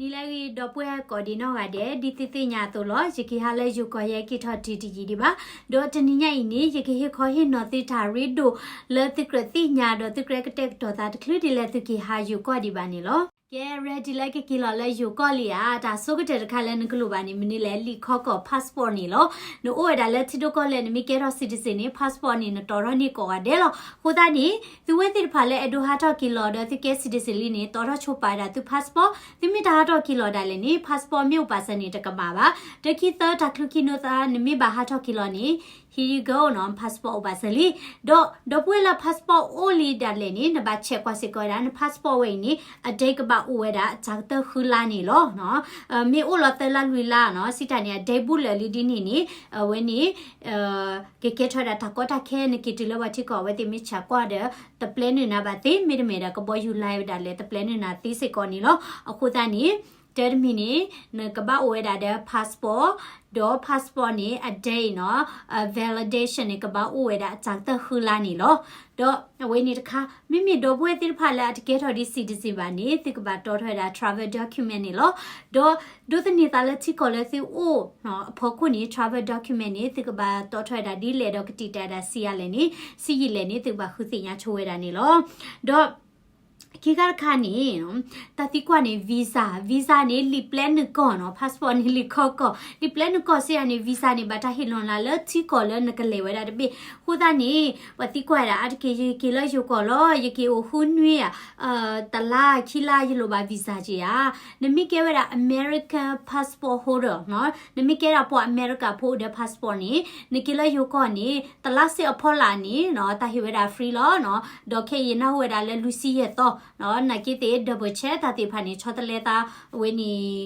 နံၤလၢအဂ့ၤ ဒီပုၢ်ဝဲၢ်ကိးဒံးနီၢ်ဂၤဒဲး, ဒ်သုသ့ၣ်ညါအသိးလီၤ. ယကဟးလၢယိၤကီၢ် ယဲက့ၤထီၣ်တံၤတယံာ်ဒံးဘၣ်. ဒီးတနံၤညါအံၤန့ၣ် ယကဟ့ၣ်ခီဟ့ၣ်နီၤသုတၢ်ရ့ဒိၣ်လၢသုကြၢးသ့ၣ်ညါ ဒီးသုကြၢးကတဲာ်ကတီၤသးတချုးဒ်လဲၣ်သုက့ၤဟးယိၤကီၢ်ဒံးဘၣ်န့ၣ်လီၤ. ကဲ ready လၢကက့ၤလီၤလၢယိၤကီၢ်လံဧါ. တၢ်ဆိကတၢၢ်တခါလၢနကလိၣ်ဘၣ်န့ၣ် မနုၤလဲၣ်, လံာ်ခီကီၢ် passport န့ၣ်လီၤ. နအိၣ်ဝဲဒၣ်လၢထံဒိၣ်ကီၢ်လဲၢ် နမ့ၢ်ကဲထီၣ် citizen န့ၣ် passport န့ၣ် နတီထီၣ်န့ၢ်ကိးဂၤဒဲးလီၤ. အဃိသတးန့ၣ် သုဝဲသ့ၣ်တဖၣ်လၢအဲၣ်ဒိးဟးထီၣ်က့ၤလီၤဒီးသုကဲ citizen လံန့ၣ် တီထီၣ်ဆိပာ်ဝဲဒၣ်သု passport, သုမ့ၢ်တဟးထီၣ်က့ၤလီၤဒၣ်လဲာ်န့ၣ် passport မ့ၢ်အိၣ်ပာ်စၢၤန့ၣ် တကမၣ်ဘၣ်. တခံသၢ တၢ်ချုးခံနိသၢ နမ့ၢ်ဘၣ်ဟးထီၣ်က့ၤလီၤန့ၣ် here you go နီၤ, passport အိၣ်ပာ်စၢၤလံ. ဒီး ဒီပုၢ်ဝဲၢ်လၢ passport အိၣ်လံဒၣ်လဲာ်န့ၣ် နဘၣ် check ကွၢ်စ့ၢ်ကီးဝဲဒၣ် န passport ဝဲအံၤန့ၣ် အ date ကဘၣ်အိၣ်ဝဲဒၣ် အစှၤကတၢၢ်ဃုလါန့ၣ်လီၤ. မ့ၢ်အိၣ်လီၤသၢလါလွံၢ်လါနီၤ, စံးတၢ်န့ၣ် အ date ဘူးလၢာ်လံဒ်န့ၣ်န့ၣ် အဝဲန့ၣ် ကကဲထီၣ်ဝဲဒၣ်တၢ်ကီတၢ်ခဲ နက့ၤတုၤလၢပှၤထံကီၢ် အဝဲသ့ၣ်မ့ၢ် check ကွၢ်ဒီး တပျဲနုာ်နၤဘၣ်သ့, မ့တမ့ၢ်ဒီးကဘီယူၤလါဝဲဒၣ်လဲာ် တပျဲနုာ်နၤသ့စ့ၢ်ကီးန့ၣ်လီၤ. အဃိသတးန့ၣ် တၢ်တမံၤန့ၣ် နကဘၣ်အိၣ်ဝဲဒၣ်ဒီး passport, ဒီး passport န့ၣ် အ date နီၤ, validation န့ၣ် ကဘၣ်အိၣ်ဝဲဒၣ်အစှၤကတၢၢ်ဃုလါန့ၣ်လီၤ. ဒီးအဝဲန့ၣ်တခါ မ့မ့ၢ်ဒီပုၢ်ဝဲၢ်သ့ၣ်တဖၣ်လၢအတကဲထီၣ်ဒ် citizen ဘၣ်န့ၣ် သုကဘၣ်တီထီၣ်ဝဲဒၣ် travel document န့ၣ်လီၤ. ဒီးဒိးသန့ၤသးလၢထံကီၢ်လၢသုအိၣ်အဖီခိၣ်န့ၣ် travel document န့ၣ် သုကဘၣ်တီထီၣ်ဝဲဒၣ်ဒ်လဲၣ်ဒီးကတံာ်တာ်ဝဲဒၣ်ဆံးအါလဲၣ်န့ၣ် ဆံးယံာ်လဲၣ်န့ၣ် သုကဘၣ်ဃုသ့ၣ်ညါဆိဝဲဒၣ်န့ၣ်လီၤ. ဒီး ခံခါတခါန့ၣ် တၢ်သံကွၢ်န့ၣ် visa, visa န့ၣ် လံာ်ပျဲနုာ်ကီၢ်နီၤ, passport န့ၣ် လံာ်ခီကီၢ်, လံာ်ပျဲနုာ်ကီၢ်စ့ၢ်ကီးန့ၣ် visa န့ၣ် ဘၣ်တၢ်ဟ့ၣ်လီၤနၤလၢထံကီၢ်လၢနကလဲၤဝဲဒၣ်တဘ့ၣ်. အဃိသတးန့ၣ် ပှၤသံကွၢ်ဝဲဒၣ် အါတက့ၢ် ယက့ၤလၢယိၤကီၢ်လီၤ, ယက့ၤအိၣ်ဃုနွံဧါ, တလါခံလါ ယလိၣ်ဘၣ် visa က့ၤဧါ. နမ့ၢ်ကဲဝဲဒၣ် American passport holder နီၤ, နမ့ၢ်ကဲဒၣ်ပှၤအမဲရကၤဖိအိၣ်ဒီး passport န့ၣ် နက့ၤလၢယိၤကီၢ်န့ၣ် တလါစ့ၢ်အဖီလာ်န့ၣ်နီၤ တၢ်ဟ့ၣ်ဝဲဒၣ် free လီၤနီၤ. ဒီးခဲအံၤယနၢ်ဟူဝဲဒၣ်လၢလွံၢ်ဆံယဲၢ်သီနီၤ, နာ်က့သ့ၣ် double check တၢ်သ့ၣ်တဖၣ်န့ၣ် ဆီတလဲသးဝဲန့ၣ်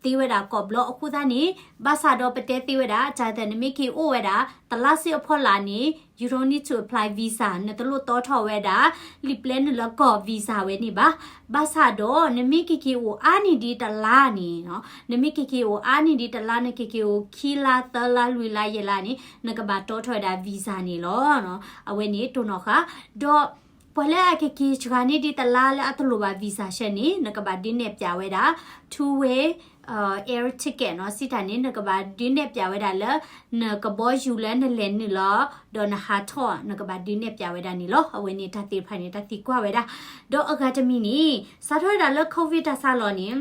သ့ဝဲဒၣ်ကိးဘျီအဃိသတးန့ၣ် ဘၣ်ဆၣ်ဒီးပတဲသ့ဝဲဒၣ် တၢ်သ့ၣ် နမ့ၢ်က့ၤအိၣ်ဝဲဒၣ် တလါစ့ၢ်အဖီလာ်န့ၣ် you don't need to apply visa နတလိၣ်တီထီၣ်ဝဲဒၣ် လံာ်ပျဲနုာ်လၢကီၢ် visa ဝဲန့ၣ်ဘၣ်. ဘၣ်ဆၣ်ဒီး နမ့ၢ်က့ၤက့ၤအိၣ်အါန့ၢ်ဒံးတလါန့ၣ်နီၤ, နမ့ၢ်က့ၤက့ၤအိၣ်အါန့ၢ်ဒံးတလါ နက့ၤက့ၤအိၣ်ခံလါ သၢလါ လွံၢ်လါ ယဲၢ်လါန့ၣ် နကဘၣ်တီထီၣ်ဝဲဒၣ် visa န့ၣ်လီၤ. အဝဲန့ၣ်တိၢ်နီၣ်ဃာ် ဒီး ပှၤလၢအကက့ၤစှၤန့ၢ်ဒံးတလါလၢအတလိၣ်ဘၣ် visa ဆဲန့ၣ် နကဘၣ်ဒုးနဲၣ်ပျးဝဲဒၣ် two way air ticket နီၤ, စံးတၢ်န့ၣ် နကဘၣ်ဒုးနဲၣ်ပျးဝဲဒၣ်လၢ နကဘီယူၤလၢနလဲၤနုာ်လီၤ ဒီးနဟးထီၣ် နကဘၣ်ဒုးနဲၣ်ပျးဝဲဒၣ်န့ၣ်လီၤ. အဝဲန့ၣ်တၢ်သ့ၣ်တဖၣ်န့ၣ် တၢ်သံကွၢ်ဝဲဒၣ်. ဒီးအဂၤတမံၤန့ၣ် စးထီၣ်ဝဲဒၣ်လၢ COVID တၢ်ဆါလီၤန့ၣ်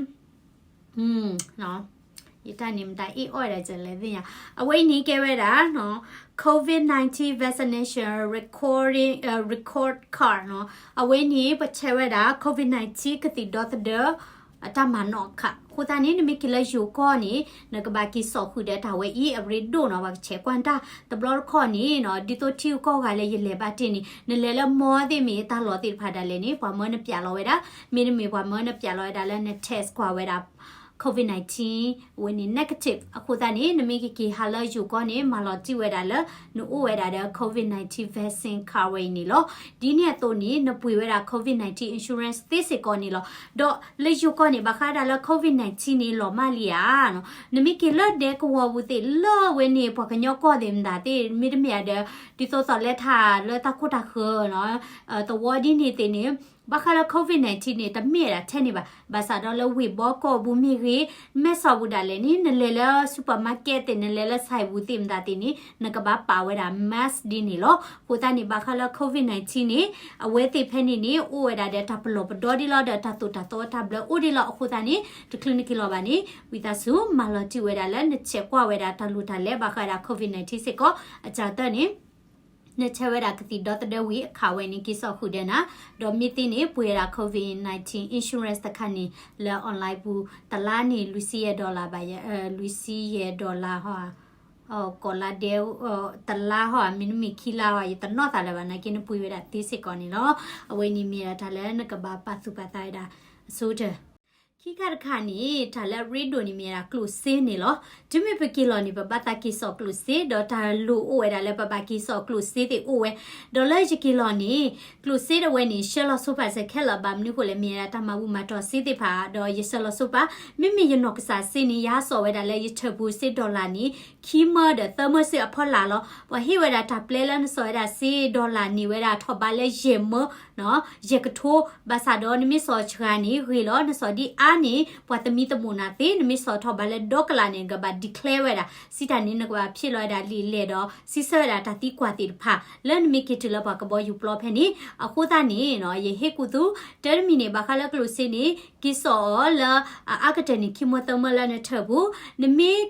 ယတၢ်န့ၣ်မတၤအ့ၣ်အီၣ်ဝဲဒၣ်လဲၣ်သ့ၣ်ညါ, အဝဲအံၤန့ၣ်ကဲဝဲဒၣ် COVID nineteen vaccination recording record card နီၤ. အဝဲန့ၣ် ပဆဲးဝဲဒၣ် COVID nineteen ကသံၣ်ဒီသဒၢ အတၢ်မၤနီၣ်အခး. အဃိသတးန့ၣ် နမ့ၢ်က့ၤလၢယိၤကီၢ်န့ၣ် နကဘၣ်က့ၤစိာ်ဃုာ်ဒီးတၢ်ဝဲအံၤ အရ့ဒိၣ်နီၤ, ပှၤကဆဲးကွၢ်တၢ်တဘျီတခီၣ်န့ၣ်နီၤ, ဒ်သိးထံဂုၤကီၢ်ဂၤလၢယလဲၤဘၣ်တ့ၢ်န့ၣ် နလဲၤလၢ mall သ့ၣ်မ့ၢ်တၢ်လီၢ်သ့ၣ်တဖၣ်ဒၣ်လဲာ်န့ၣ် ပှၤမၢနပျးလီၤဝဲဒၣ်, မ့တမ့ၢ်ပှၤမၢနပျးလီၤဝဲဒၣ်လၢန test ကွၢ်ဝဲဒၣ် COVID nineteen အဝဲန့ၣ် negative. အဃိသတးန့ၣ် နမ့ၢ်ကက့ၤဟးလၢယိၤကီၢ်န့ၣ် မၤလီၤတံၢ်ဝဲဒၣ်လၢ နအိၣ်ဝဲဒၣ်ဒီး COVID nineteen vaccine card ဝဲအံၤန့ၣ်လီၤ. ဒ်န့ၣ်အသိးန့ၣ် နပှ့ၤဝဲဒၣ် COVID nineteen insurance သ့စ့ၢ်ကီးန့ၣ်လီၤ. ဒီးလၢယိၤကီၢ်န့ၣ် ဘၣ်ဃးဒၣ်လၢ COVID nineteen န့ၣ် လီၤမၢ်လံဧါနီၤ, နမ့ၢ်က့ၤလၢဒဲကဝီၤပူၤသ့ၣ် လၢဝဲန့ၣ် ပှၤကညီကီၢ်သ့ၣ်မတၤသ့ၣ် မ့တမ့ၢ်ဒီး ဒ်သိးသိးလဲၤထၣ်လၢတၢ်ခိၣ်တၢ်ဃၢၤနီၤ, သဝီဒ်န့ၣ်သ့ၣ်န့ၣ် ဘၣ်ဃးလၢ COVID nineteen န့ၣ် တမ့ၢ်ဒၣ်ထဲန့ၣ်ဘၣ်. ဘၣ်ဆၣ်ဒီးလၢဝ့ၢ်ဘီကီၢ်ပူၤမ့ၢ်ဂ့ၤ, မဲၢ်ဆီးပူၤဒၣ်လဲာ်န့ၣ် နလဲၤလၢ supermarket သ့ၣ် နလဲၤလၢစဲးပူၤသ့ၣ်မတၤသ့ၣ်န့ၣ် နကဘၣ်ပာ်ဝဲဒၣ် mask ဒ်န့ၣ်လီၤ. အဃိသတးန့ၣ် ဘၣ်ဃးလၢ COVID nineteen န့ၣ် အဝဲသ့ၣ်ဖဲန့ၣ်န့ၣ် အိၣ်ဝဲဒၣ်ဒီးတၢ်ပလီၢ်ပဒီဒ်လီၤ ဒီးတၢ်သိၣ်တၢ်သီတၢ်ဘျၢအိၣ်ဒ်လီၤ. အဃိသတးန့ၣ် တချုးနက့ၤလီၤဘၣ်န့ၣ် ဝံသးစူၤ မၤလီၤတံၢ်ဝဲဒၣ်လၢနဆဲးကွၢ်ဝဲဒၣ်တၢ်လိၣ်တၢ်လဲၤ ဘၣ်ဃးဒၣ် COVID nineteen စ့ၢ်ကီး အစှၤကတၢၢ်န့ၣ် နဆဲးဝဲဒၣ်ကသံၣ်ဒီသဒၢဝံၤအခးဝဲန့ၣ် က့ၤစိာ်ဃုာ်ဒီးနၤ, ဒီးမ့ၢ်သ့န့ၣ် ပှ့ၤဝဲဒၣ် COVID nineteen insurance တခါန့ၣ် လၢ online ပူၤ တလါန့ၣ် လွံၢ်ဆံယဲၢ် dollar ဘၣ်, လွံၢ်ဆံယဲၢ် dollar ဟီဧါ, ကိးလါဒဲး, တလါဟီဧါ, မ့တမ့ၢ်ခံလါဟီဧါ, ယတနီၣ်သးလၢၤဘၣ်, နာ်က့နပှ့ၤဝဲဒၣ်သ့စ့ၢ်ကီးန့ၣ်လီၤ. အဝဲန့ၣ်မ့ၢ်ဒၣ်တၢ်လၢနကဘၣ်ပာ်သူၣ်ပာ်သးဝဲဒၣ်အဆိကတၢၢ် ခံခါတခါန့ၣ် တၢ်လၢအရ့ဒိၣ်န့ၣ်မ့ၢ်ဝဲဒၣ်ကျိၣ်စ့န့ၣ်လီၤ. တုၤမ့ၢ်ပက့ၤလီၤန့ၣ် ပဘၣ်သးက့ၤစိာ်ကျိၣ်စ့ ဒီးတၢ်လိၣ်အိၣ်ဝဲဒၣ်လၢပဘၣ်က့ၤစိာ်ကျိၣ်စ့သ့ၣ်အိၣ်ဝဲ, ဒီးလၢယက့ၤလီၤန့ၣ် ကျိၣ်စ့ဒၣ်ဝဲန့ၣ် ဆှၢလီၤဆိပာ်စၢၤခဲလၢာ် ဘၣ်မနုၤဃိလဲၣ် မ့ၢ်ဝဲဒၣ်တၢ်မၤဘူၣ်မၤတီၢ်စ့သ့ၣ်တဖၣ် ဒီးယဆှၢလီၤဆိပာ်, မ့မ့ၢ်ယနီၢ်ကစၢ်စ့န့ၣ် ယဟးစိာ်ဝဲဒၣ်လၢယထၢၣ်ပူၤစ့ dollar န့ၣ် ခံမၢဒီးသၢမၢစ့အဖီလာ်လီၤ. ပှၤဟ့ၣ်ဝဲဒၣ်တၢ်ပျဲလၢနစိာ်ဝဲဒၣ်စ့ dollar န့ၢ်ဝဲဒၣ်ထီၣ်ဘးလၢယဲၢ်မၢ ယဲၢ်ကထိ, ဘၣ်ဆၣ်ဒီးနမ့ၢ်စိာ်စှၤန့ၣ်ဂ့ၤလီၤ, နစိာ်ဒ်အါ န့ၣ် ပှၤသမံသမိးနၤသ့, နမ့ၢ်စိာ်ထီၣ်ဘၣ်လၢဒီကလးန့ၣ် နကဘၣ် declare ဝဲဒၣ်, စံးတၢ်န့ၣ် နကဘၣ်ဖျ့လီၤဝဲဒၣ်လံာ်လဲၢ်ဒီး စံးဆၢဝဲဒၣ်တၢ်သံကွၢ်သ့ၣ်တဖၣ် လၢနမ့ၢ်က့ၤတုၤလၢပှၤကဘီယူၤပျီဖဲန့ၣ်. အဃိသတးန့ၣ် ယဟ့ၣ်ကူၣ်သူ တၢ်တမံၤန့ၣ် ဘၣ်ဃးလၢကျိၣ်စ့န့ၣ် က့ၤစိာ်အီၤလၢအအါကတၢၢ်န့ၣ် ခံမၢသၢမၢလၢနထၢၣ်ပူၤ, နမ့ၢ်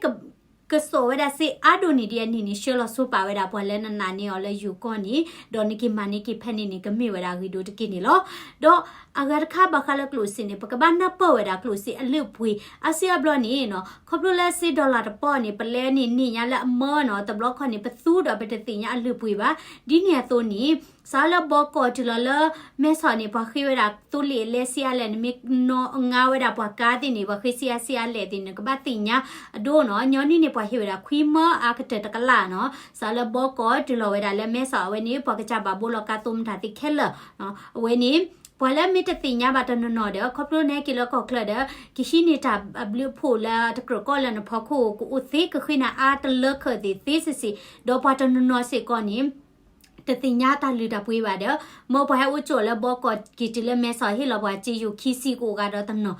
ကစိာ်ဝဲဒၣ်စ့အါဒိၣ်န့ၢ်ဒံးအနံၣ်န့ၣ် ဆှၢလီၤဆိပာ်ဝဲဒၣ်ပှၤလၢနနာ်န့ၢ်အီၤလၢယိၤကီၢ်န့ၣ်, ဒီးနက့ၤမၤန့ၢ်က့ၤဖဲန့ၣ်န့ၣ် ကမ့ၢ်ဝဲဒၣ်ဂ့ၤဒိၣ်တက့ၢ်န့ၣ်လီၤ. ဒီးအဂၤတခါဘၣ်ဃးလၢကျိၣ်စ့န့ၣ် ပကဘၣ်နၢ်ပၢၢ်ဝဲဒၣ်ကျိၣ်စ့အလုၢ်အပှ့ၤ အါစုအါဘျီန့ၣ်နီၤ, ခီဖျိလၢစ့ dollar တပီၢ်န့ၣ် ပလဲန့ၣ်န့ၢ်ညါလၢအမၢနီၤ, တဘျီခီန့ၣ် ပသူဒီးပတသ့ၣ်ညါအလုၢ်အပှ့ၤဘၣ်. ဒ်န့ၣ်အသိးန့ၣ် စးလၢဘီကီၢ်တုၤလီၤလၢ မဲဆီးန့ၣ် ပှၤဃ့ဝဲဒၣ်သိလ့ၣ်အလဲစ့အါလဲၣ်, နမ့ၢ်နီၣ်ငါဝဲဒၣ်ပှၤကါသ့ၣ်န့ၣ် ပှၤဃ့စ့အါစ့အါလဲၣ်သ့ၣ် နကဘၣ်သ့ၣ်ညါအဒိနီၤ. ညီနုၢ်န့ၣ် ပှၤဟ့ၣ်ဝဲဒၣ်ခွံမၢအါကတၢၢ်တကလးနီၤ, စးလၢဘီကီၢ်တုၤလီၤဝဲဒၣ်လၢမဲဆီးအဝဲန့ၣ် ပှၤကစၢ်ဘၣ်ဘိလီၤကါသိမတၤသ့ၣ်ခဲလၢာ်. အဝဲန့ၣ် ပှၤလၢမ့ၢ်တသ့ၣ်ညါဘၣ်တနီၤနီၤဒီး ခီဖျိနဟဲက့ၤလၢကီၢ်ချၢဒီး ကဟံးန့ၢ်တၢ်အဘျုးအဖှိၣ်လၢတကြၢးကီလၢနဖီခိၣ်ကအိၣ်သ့, ကဃ့နၤအါတလၢခၢၣ်သ့ၣ်သ့စ့ၢ်စ့ၢ်, ဒီးပှၤတနီၤနီၤစ့ၢ်ကီးန့ၣ် တသ့ၣ်ညါတၢ်လုၢ်တၢ်ပှ့ၤဘၣ်ဒီး မၢပှၤဟဲအိၣ်ကၠိလၢဘီကီၢ်က့ၤတုၤလၢမဲဆီး ဟ့ၣ်လီၤပှၤစ့ယိၤခံဆံကအိၣ်ဂၤဒီးတနီၤ.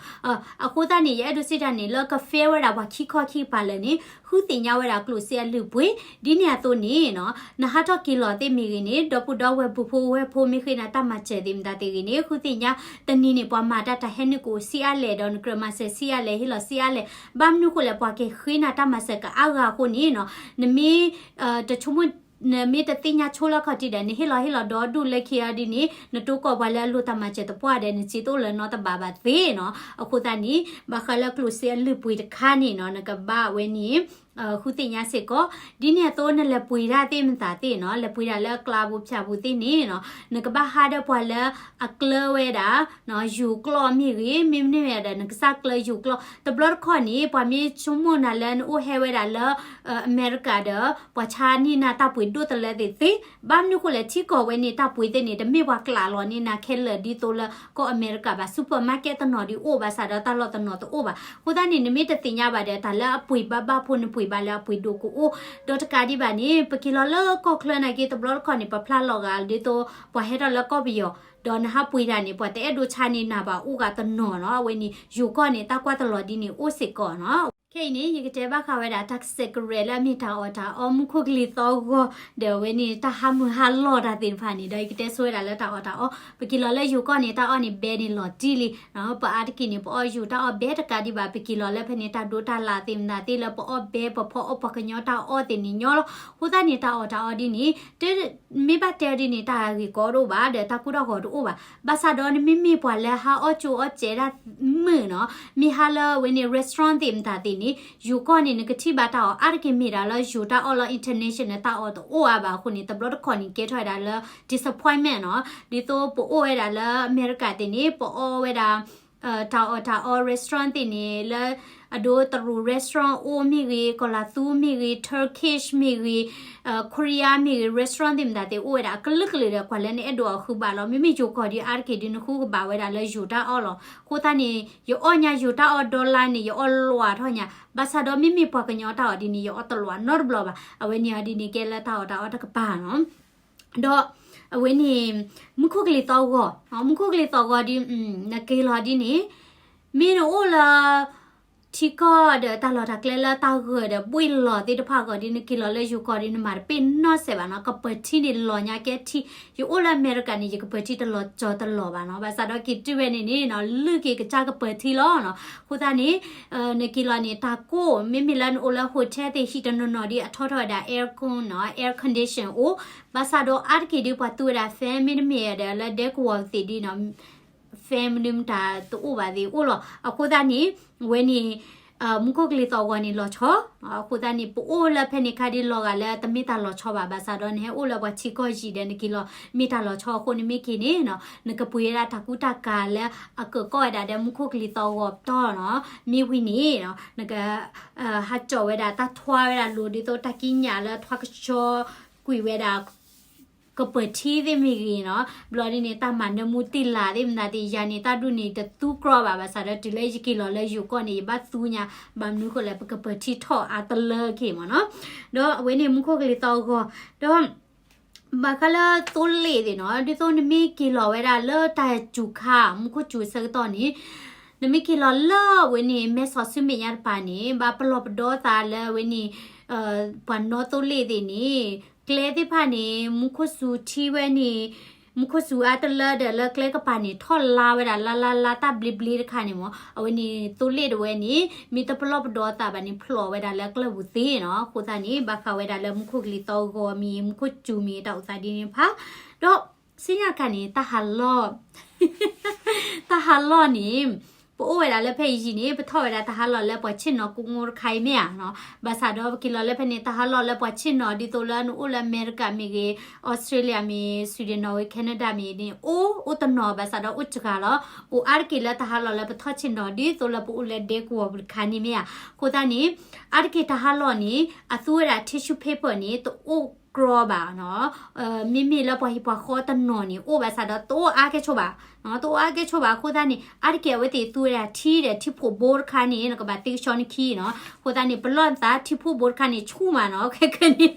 အဃိသတးန့ၣ် ယအဲၣ်ဒိးစံးတၢ်န့ၣ် လၢက fair ဝဲဒၣ်ပှၤခံခီခံကပၤလၢာ်န့ၣ် ဃုသ့ၣ်ညါဝဲဒၣ်ကျိၣ်စ့အလုၢ်အပှ့ၤ. ဒ်န့ၣ်အသိးန့ၣ်နီၤ, နဟးထီၣ်က့ၤလီၤသ့ၣ်မ့ၢ်ဂ့ၤန့ၣ် ဒီပုၢ်ဒီဝဲၢ် ပူဖိဝဲၢ်ဖိ မ့ၢ်ဃ့နၤတၢ်မၤစၢၤသ့ၣ်မတၤသ့ၣ်ဂ့ၤန့ၣ် ဃုသ့ၣ်ညါတနံၤန့ၣ် ပှၤမၤတၢ်တၢ်ဟဲနုာ်ကအိၣ်စ့အါလဲၣ်ဒီး နကြၢးမၤစၢၤစ့အါလဲၣ်, ဟ့ၣ်လီၤစ့အါလဲၣ်. ဘၣ်မနုၤအဃိလဲၣ် ပှၤက့ၤဃ့နၤတၢ်မၤစၢၤကအါဂၤအဃိန့ၣ်နီၤ, နမ့ၢ် တဆိကမိၣ် နမ့ၢ်တသ့ၣ်ညါဆိလၢခီၣ်ထံးဒီး နဟ့ၣ်လီၤဟ့ၣ်လီၤဒီဒူၣ်လၢခံအီၤဒ်န့ၣ် နတိၢ်ကီၢ်ပှၤလၢအလိၣ်တၢ်မၤစၢၤသပှၢ်ဒီး နစ့တအိၣ်လၢၤနီတဘ့ၣ်ဘၣ်သ့နီၤ. အဃိသတးန့ၣ် ဘၣ်ဃးလၢကျိၣ်စ့အလုၢ်အပှ့ၤတခါန့ၣ်နီၤ, နကဘၣ်ဝဲန့ၣ် ဃုသ့ၣ်ညါစ့ၢ်ကီး. ဒ်န့ၣ်အသိး နလဲၤပှ့ၤတၢ်သ့ၣ်မတၤသ့ၣ်နီၤ, လဲၤပှ့ၤတၢ်လၢအကျါပူၤဖၠးပူၤသ့ၣ်န့ၣ်နီၤ, နကဘၣ်ဟးဒီးပှၤလၢအကျၢၤဝဲဒၣ် ယိၤကျိာ်မ့ၢ်ဂ့ၤ, မ့မ့ၢ်ဝဲဒၣ်ဒီး နကစၢ်ကျၢၤယိၤကျိာ်. တဘျီတခီၣ်န့ၣ် ပှၤမ့ၢ်ဆိကမိၣ်နၤလၢနအိၣ်ဟဲဝဲဒၣ်လၢ အမဲရကၤဒီး ပှၤဆါန့ၢ်နၤတၢ်ပှ့ၤဒိၣ်တလၢသ့ၣ်သ့, ဘၣ်မနုၤအဃိလဲၣ် ထံကီၢ်ဝဲန့ၣ်တၢ်ပှ့ၤသ့ၣ်န့ၣ် တမ့ၢ်ပှၤကျးလီၤန့ၢ်နၤခဲလၢာ်ဒ်သိးလၢကီၢ်အမဲရကၤဘၣ်. Supermarket တနီၤဒုးအိၣ်ဘၣ်ဆၣ်ဒီးတၢ်လီၢ်တနီၤတအိၣ်ဘၣ်. အဃိသတးန့ၣ် နမ့ၢ်တသ့ၣ်ညါဘၣ်ဒီး တၢ်လၢအပှ့ၤဘၣ်ဘၣ်ဖိနပှ့ၤဘၣ်လၢအပှ့ၤဒိၣ်ကအိၣ်. ဒီးတကးဒံးဘၣ်န့ၣ် ပက့ၤလီၤလၢကီၢ်ချၢနာ်က့ တဘျီတခီၣ်န့ၣ် ပဖျါလီၤဂာ်ဒ်သိး ပှၤဟဲထီၣ်လၢကီၢ်ပယီၤ ဒီးနဟးပှ့ၤတၢ်န့ၣ် ပှၤတအဲၣ်ဒိးဆါန့ၢ်နၤဘၣ်အိၣ်ဂၤတနီၤနီၤ. အဝဲန့ၣ် ယိၤကီၢ်န့ၣ် တၢ်ကွၢ်တလီၤဒ်န့ၣ်အိၣ်စ့ၢ်ကီးနီၤ. ခဲအံၤန့ၣ် ယကတဲဘၣ်ဃးဝဲဒၣ်တၢ်ကစဲးကရဲးလၢအမ့ၢ်တၢ်အီၣ်တၢ်အီ မူခိၣ်ကလံၤသီဂီၤ ဒီးအဝဲန့ၣ် တၢ်ဟးမုာ်ဟးလီၤတၢ်သ့ၣ်တဖၣ်န့ၣ် ဒီးယကတဲဆိဝဲဒၣ်လၢတၢ်အီၣ်တၢ်အီ. ပက့ၤလီၤလၢယိၤကီၢ်န့ၣ် တၢ်အီၣ်န့ၣ်ဘဲန့ၣ်လီၤတံၢ်လံ. ပအါတက့ၢ်န့ၣ် ပအီၣ်ယိၤတၢ်အီၣ်ဘဲတကးဒံးဘၣ် ပက့ၤလီၤလၢဖဲန့ၣ် တၢ်ဒိတၢ်လၣ်သ့ၣ်မတၤသ့ၣ်လၢပအီၣ်ဘဲ ပဖီအီၣ်ပှၤကညီတၢ်အီၣ်သ့ၣ်န့ၣ်ညီလီၤ. အဃိသတးန့ၣ် တၢ်အီၣ်တၢ်အီဒ်န့ၣ် တ မ့ၢ်ဘၣ်တဲဒ်န့ၣ် တၢ်ဂ့ၢ်ကီတအိၣ်ဘၣ် ဒီးတၢ်ကူၣ်တၢ်ဂီၤတအိၣ်ဘၣ်. ဘၣ်ဆၣ်ဒီးနမ့မ့ၢ်ပှၤလၢဟးအီၣ်ကၠိအီၣ်စဲးတၢ်မုာ်နီၤ, မ့ၢ်ဟးလၢအဝဲန့ၣ် restaurant သ့ၣ်မတၤသ့ၣ်န့ၣ် ယိၤကီၢ်န့ၣ် နကထံၣ်ဘၣ်တၢ်အီၣ်အါတက့ၢ်မ့ၢ်ဒၣ်လၢယိၤတၢ်အီၣ်လၢ international တၢ်အီၣ်တအိၣ်အါဘၣ်အဃိန့ၣ် တဘျီတခီၣ်န့ၣ် ကဲထီၣ်ဝဲဒၣ်လၢ disappointment နီၤ. ဒ်သိးပအိၣ်ဝဲဒၣ်လၢအမဲရကၤသ့ၣ်န့ၣ် ပအီၣ်ဝဲဒၣ် တၢ်အီၣ်တၢ်အီ restaurant သ့ၣ်န့ၣ် လၢအဒိတရူး restaurant အိၣ်မ့ၢ်ဂ့ၤ, ကီၤလၤသူမ့ၢ်ဂ့ၤ, Turkish မ့ၢ်ဂ့ၤ, Korea မ့ၢ်ဂ့ၤ, restaurant သ့ၣ်မတၤသ့ၣ်အိၣ်ဝဲဒၣ်အကလုာ်ကလုာ်ဒီး ကွၢ်လၢနအဲၣ်ဒိးအီၣ်ဃုဘၣ်လီၤ. မ့မ့ၢ်ယိၤကီၢ်ဒုးအါတက့ၢ်ဒုး နဃုကဘၣ်ဝဲဒၣ်လၢယိၤတၢ်အီၣ်လီၤ. အဃိသတးန့ၣ် ယအီၣ်ညါယိၤတၢ်အီၣ် dollar န့ၣ် ယအီၣ်လွးထီၣ်ညါ, ဘၣ်ဆၣ်ဒီးမ့မ့ၢ်ပှၤကညီတၢ်အီၣ်ဒ်န့ၣ် ယအီၣ်တလွးနီတဘျီဘၣ်. အဝဲန့ၣ်အီၤဒ်န့ၣ် ကဲလၢတၢ်အီၣ်တၢ်အီတကပၤနီၤ. ဒီးအဝဲန့ၣ် မူခိၣ်ကလံၤသီဂီၤ, မူခိၣ်ကလံၤသီဂီၤဒ် နက့ၤလီၤဒ်န့ၣ် မ့ၢ်နအိၣ်လၢ ထံကီၢ်ဒီးတၢ်လီၢ်တၢ်ကျဲလၢတၢ်ဂၢၢ်ဒီးဘှ့ၣ်လီၤသ့ၣ်တဖၣ်အဂီၢ်ဒ် နက့ၤလီၤလၢယိၤကီၢ်ဒ် နမၤတပ့ၣ်နီၢ်စဲးဘၣ်နီၤ. ကပၢၤထံန့ၣ်လီၤညါကဲထံ, ယအိၣ်လၢအမဲရကၤန့ၣ် ယကပၢၤထံတလီၤကၠီၤတလီၤဘၣ်နီၤ. ဘၣ်ဆၣ်ဒီးက့ၤတုၤဝဲန့ၣ်န့ၣ်နီၤ လုၢ်က့ၤကစၢ်ကပၢၤထံလီၤနီၤ. အဃိသတးန့ၣ် နက့ၤလီၤန့ၣ် တၢ်ကိၢ် မ့မ့ၢ်လၢနအိၣ်လၢ hotel သ့ၣ်ဟံၣ်တနီၤနီၤဒ်အထီထီၣ်ဝဲဒၣ် aircon နီၤ air condition အိၣ်, ဘၣ်ဆၣ်ဒီးအါတက့ၢ်ဒ်ပှၤသူဝဲဒၣ် fan မ့တမ့ၢ်ဒီးလၢဒဲကဝီၤသ့ၣ်ဒ်နီၤ fan မနုၤမတၤတအိၣ်ဘၣ်သ့ၣ်အိၣ်လီၤ. အဃိသတးန့ၣ် ဝဲန့ၣ် မူခိၣ်ကလံၤသီဂီၤန့ၣ်လီၤဆီ, အဃိသတးန့ၣ် ပအိၣ်လၢဖဲန့ၣ်ခါဒ်လီၤဂာ်လၢတမ့ၢ်တၢ်လီၤဆီဘၣ်. ဘၣ်ဆၣ်ဒီးနဟဲအိၣ်လၢပှၤထံကီၢ်ယံၤဒီးနက့ၤလီၤမ့ၢ်တၢ်လီၤဆီအဃိ နမ့ၢ်က့ၤန့ၣ်နီၤ နကပှ့ၤဝဲဒၣ်တၢ်ကူတၢ်ကၤလၢအကၢၣ်ကီၢ်ဝဲဒၣ်ဒီးမူခိၣ်ကလံၤသီဂီၤပတီၢ်နီၤ. မ့ၢ်ဝံၤန့ၣ်နီၤ နက ဟးကၠီၣ်ဝဲဒၣ်တၢ်ထွါဝဲဒၣ်လိၤ ဒ်သိးတၢ်ကံးညာ်လၢထွါကဆှီကွံာ်ဝဲဒၣ် ကပၢၤထံသ့ၣ်မ့ၢ်ဂ့ၤနီၤ, ဘျီဒ်န့ၣ် တၢ်မၤနၢမူတ့ၢ်လၤသ့ၣ်မတၤသ့ၣ် ယၤန့ၣ် တၢ်ဒူၣ်န့ၣ် တသူကြီဘၣ်. ဘၣ်ဆၣ်ဒီးတုၤလၢယက့ၤလီၤလၢယိၤကီၢ်န့ၣ် ယဘၣ်သူညါ, ဘၣ်မနုၤဃိလဲၣ် ပကပၢၤထံထီၣ်အါတလၢက့ၤမ့ၢ်နီၤ. ဒီးအဝဲန့ၣ်မူခိၣ်ကလံၤသီဂီၤ, ဒီး ဘၣ်ဃးလၢသိလ့ၣ်သ့ၣ်နီၤ, ဒ်သိးနမ့ၢ်က့ၤလီၤဝဲဒၣ်လၢတၢ်စူၤခါ မူခိၣ်စူၤဆၢကတီၢ်န့ၣ် နမ့ၢ်က့ၤလီၤလၢအဝဲန့ၣ် မဲဆီးစုမဲာ်ညါတပၤန့ၣ် ဘၣ်ပလီၢ်ပဒီသးလၢအဝဲန့ၣ် ပှၤနီသိလ့ၣ်သ့ၣ်န့ၣ် ကျဲသ့ၣ်တဖၣ်န့ၣ် မူခိၣ်စူၤထံဝဲန့ၣ် မူခိၣ်စူၤအါတလၢဒီးလၢကျဲကပၤန့ၣ် ထီၣ်လါဝဲဒၣ်လါလါလါတၢ်ဘျ့ဘျ့တခါန့ၣ်မ့ၢ် အဝဲန့ၣ်သိလ့ၣ်တဝဲန့ၣ် မ့ၢ်တပလီၢ်ပဒီသးဘၣ်န့ၣ် ဖျိးဝဲဒၣ်လၢကျၢၢ်ပူၤသ့နီၤ. အဃိသတးန့ၣ် ဘၣ်ဃးဝဲဒၣ်လၢမူခိၣ်ကလံၤသီဂီၤမံၤ မူခိၣ်စူၤမံၤ တၢ်အိၣ်သးဒ်န့ၣ်တဖၣ် ဒီး စံၣ်ညီၣ်တခါန့ၣ် တၢ်ဟးလီၢ် တၢ်ဟးလီၢ်န့ၣ် ပအိၣ်ဝဲဒၣ်လၢဖဲအံၤန့ၣ် ပထီၣ်ဝဲဒၣ်တၢ်ဟးလီၢ်လၢပှၤဆ့ၣ်နီၤကိးမူတခါအံၤမ့ၢ်ဧါနီၤ. ဘၣ်ဆၣ်ဒီးပက့ၤလီၤလၢဖဲန့ၣ် တၢ်ဟးလီၢ်လၢပှၤဆ့ၣ်နီၤ ဒ်သိးလၢနအိၣ်လၢအမဲရကၤမ့ၢ်ဂ့ၤ အီစထြ့လယါမ့ၢ် Sweden နီၣ်ဝ့ Canada မ့ၢ်န့ၣ် အိၣ် အိၣ်တနီၤ ဘၣ်ဆၣ်ဒီးအိၣ်စှၤလီၤ အိၣ်အါတက့ၢ်လၢတၢ်ဟးလီၢ်လၢပထီၣ်ဆ့ၣ်နီၤ ဒ်သိးလၢပအိၣ်လၢဒဲကဝီၤပူၤတခါန့ၣ်မ့ၢ်ဧါ. အဃိသတးန့ၣ် အါတက့ၢ်တၢ်ဟးလီၢ်န့ၣ် အသူဝဲဒၣ် tissue paper န့ၣ် တအိၣ်ကြီဘၣ်နီၤ. မ့မ့ၢ်လၢပှၤဟံၣ်ပှၤဃီတနီၤန့ၣ် အိၣ်ဘၣ်ဆၣ်ဒီးတအိၣ်အါကဲဆိဘၣ်, တအိၣ်အါကဲဆိဘၣ်. အဃိသတးန့ၣ် အါတက့ၢ်အဝဲသ့ၣ်သူဝဲဒၣ်ထံဒီးထံဖှိၣ်ဘိတခါန့ၣ် နကဘၣ်သ့ကဆှီနခံနီၤ. အဃိသတးန့ၣ် ပလီၢ်နသးထံဖှိၣ်ဘိတခါန့ၣ် ဆူၣ်မးနီၤ ခဲကနံၣ်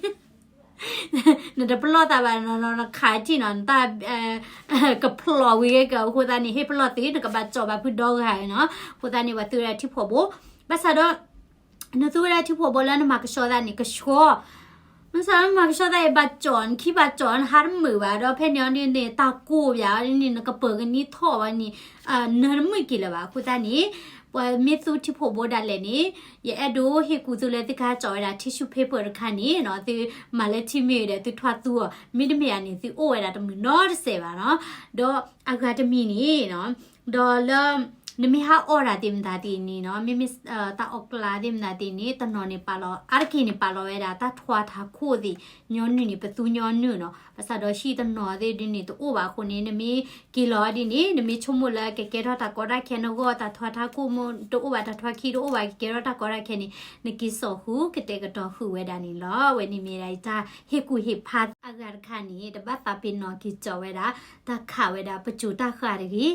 နတပလီၢ်သးဘၣ်နီၤ နခးထံၣ်နီၤ နတၢ် ကဖျိးဝံၤကဲက အဃိသတးန့ၣ် ဟ့ၣ်ပလီၢ်သ့ နကဘၣ်ကၠီၣ်ဘၣ်ဖုဒီဂၤနီၤ. အဃိသတးန့ၣ် ပှၤသူဝဲဒၣ်ထံဖှိၣ်ဘိ ဘၣ်ဆၣ်ဒီး နသူဝဲဒၣ်ထံဖှိၣ်ဘိလၢနမၤကဆှီသးန့ၣ် ကဆှီ မ့ၢ်စးမၤကဆှီသးအံၤ ဘၣ်ကၠီၣ် နခံဘၣ်ကၠီၣ် နဟးတမုာ်ဘၣ် ဒီးဖဲန့ၣ်အီၤဒ်န့ၣ် တၢ်ကိၢ်ဘၣ်အီၤဒ်န့ၣ် နကပၢၤကနံထီၣ်ဘၣ်န့ၣ် နၢတမုာ်က့ၤလၢၤဘၣ်. အဃိသတးန့ၣ် ပှၤမ့ၢ်သူထံဖှိၣ်ဘိဒၣ်လဲာ်န့ၣ် ယအဲၣ်ဒိးဟ့ၣ်ကူၣ်သုလၢသုကဟးကၠီၣ်ဝဲဒၣ် tissue paper တခါန့ၣ်နီၤ သုမၤလၢထံမ့ၢ်ဒီးသုထွါသူအီၤ မ့တမ့ၢ်ဧါန့ၣ် သုအိၣ်ဝဲဒၣ်တမုာ်နီတစဲးဘၣ်နီၤ. ဒီးအဂၤတမံၤန့ၣ်နီၤ ဒီးလၢ နမ့ၢ်ဟးအီၣ်တၢ်သ့ၣ်မတၤသ့ၣ်န့ၣ်နီၤ မ့မ့ၢ် တၢ်အီၣ်ကျါသ့ၣ်မတၤသ့ၣ်န့ၣ် တနီၤန့ၣ်ပာ်လီၤ အါတက့ၢ်န့ၣ်ပာ်လီၤဝဲဒၣ် တၢ်ထွါထးခိၣ်သ့ၣ် ညီနုၢ်န့ၣ် ပသူညီနုၢ်နီၤ. ဘၣ်ဆၣ်ဒီးဟံၣ်တနီၤသ့ၣ်ဒ်န့ၣ်တအိၣ်ဘၣ်အဃိန့ၣ် နမ့ၢ်က့ၤလီၤဒ်န့ၣ် နမ့ၢ်ဆိကမိၣ်လၢကကဲထီၣ်တၢ်ကီတၢ်ခဲ နဂီၢ်တၢ်ထွါထးခိၣ်မ့ၢ်တအိၣ်ဘၣ် တၢ်ထွါခံတအိၣ်ဘၣ် ကကဲထီၣ်တၢ်ကီတၢ်ခဲန့ၣ် နက့ၤစိာ်ဃုာ်ကတဲာ်ကတီၤဃုာ်ဝဲဒၣ်န့ၣ်လီၤ. အဝဲန့ၣ်မ့ၢ်ဒၣ်အံၤတၢ်ဟ့ၣ်ကူၣ်ဟ့ၣ်ဖးအဂၤတခါန့ၣ် တဘၣ်သးပ့ၤနီၣ်က့ၤကၠီၣ်ဝဲဒၣ် တၢ်ခးဝဲဒၣ် ပစိၤတၢ်ဃၢ်တဂ့ၤ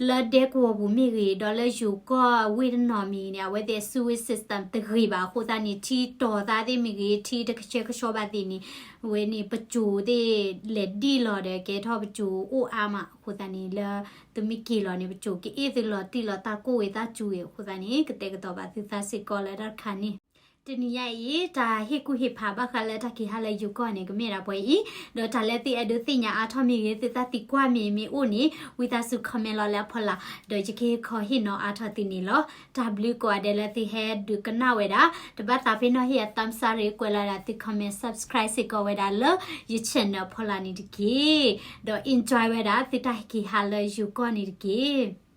လၢဒဲကဝီၤပူၤမ့ၢ်ဂ့ၤ ဒီးလၢယိၤကီၢ်ဝ့ၢ်တနီၤမ့ၢ်ဂ့ၤန့ၣ် အဝဲသ့ၣ် sewer system တဂ့ၤဘၣ်အဃိသတးန့ၣ် ထံတီၤသးသ့ၣ်မ့ၢ်ဂ့ၤ ထံတကဆှဲကဆှီဘၣ်သ့ၣ်န့ၣ် အဝဲန့ၣ် ပစိၤသ့ၣ်လဲၤဒံၣ်လီၤဒီး ကဲထီၣ်ပစိၤအိၣ်အါမး အဃိသတးန့ၣ် လၢသုမ့ၢ်က့ၤလီၤန့ၣ် ပစိၤက့ၤအ့ၣ်သုလီၤတံၢ်လီၤတၢ်ကိၢ်ဝဲတၢ်စူၤဝဲ အဃိသတးန့ၣ် ကတဲာ်ကတီၤဘၣ်သုသးစ့ၢ်ကီးလၢတၢ်တခါန့ၣ် တနံၤညါအံၤ တၢ်ဟ့ၣ်ကူၣ်ဟ့ၣ်ဖးဘၣ်ဃးလၢတၢ်က့ၤဟးလၢယိၤကီၢ်န့ၣ် ကမ့ၢ်ဒၣ်ပှဲၤအံၤ, ဒီးတၢ်လၢသုအဲၣ်ဒိးသ့ၣ်ညါအါထီၣ်မ့ၢ်ဂ့ၤ သုတၢ်သံကွၢ်မ့ၢ်မ့ၢ်အိၣ်န့ၣ် ဝံသးစူၤ comment လီၤလၢအဖီလာ်, ဒီးယကဟ့ၣ်ခီဟ့ၣ်နီၤအါထီၣ်သုန့ၣ်လီၤ. တၢ်ဘျုးကိးဂၤဒဲးလၢသုဟဲဒုးကနၣ်ဝဲဒၣ်, တဘၣ်သးပ့ၤနီၣ်ဟ့ၣ်ယ thumbs up ရ့ ကွဲးလီၤဒၣ်သု comment subscribe စ့ၢ်ကီးဝဲဒၣ်လၢယ channel ဖီလာ်န့ၣ်တက့ၢ်. ဒီး enjoy ဝဲဒၣ်သုတၢ်က့ၤဟးလၢယိၤကီၢ်န့ၣ်တက့ၢ်.